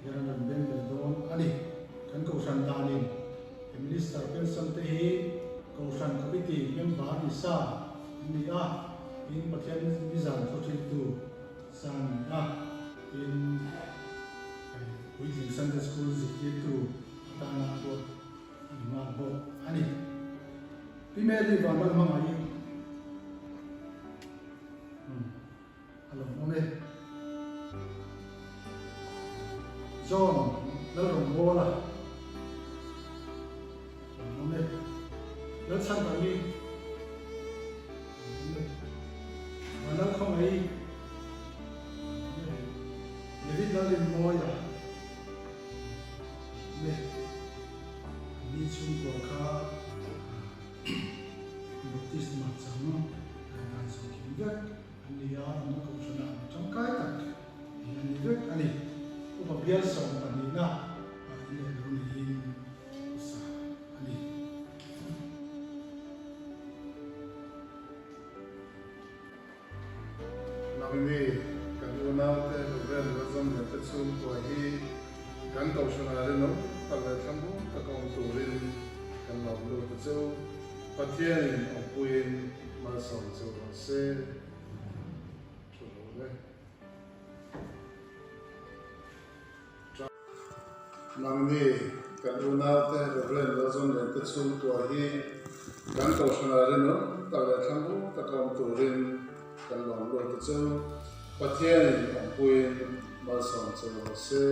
Hian an rawn beng ber dawn a ni. Kan Kohhran danin he Minister pension te hi Kohhran Committee member ni sa an ni a, tin Pathian nizan thuhriltu sa an ni a, tin Puitling Sunday School zirtirtu atana ruat a ni nghal bawk a ni. Pi Mary Vanlalhmangaih. A lo awm e. John Lalrawngbawla a lo awm e. Lalchhandami a lo awm e. Vanlalkhawngaih a lo awm e. David Lalrinmawia a lo awm e. Anni chhungkua kha Baptisma chang dan sawmkim vek an ni a, an kohhranah an tangkai tak hi an ni vek a ni. Upa bial sawmpahnihna ah in leh lo niin sa a ni. Nangni kan unaute Rev. Razawmlian te chhungkua hi kan kohhranah rinawm tak leh thlamuang taka awm turin kan lawm lut a chu. Pathianin awmpuiin malsawm chu rawh se. Thu lo le. Nangni kan unaute Rev. Lalzawmlian te chhungkua hi kan kohhranah rinawm tak leh thlamuang taka awm turin kan lawm lut a chu. Pathianin awmpuiin malsawm che rawh se.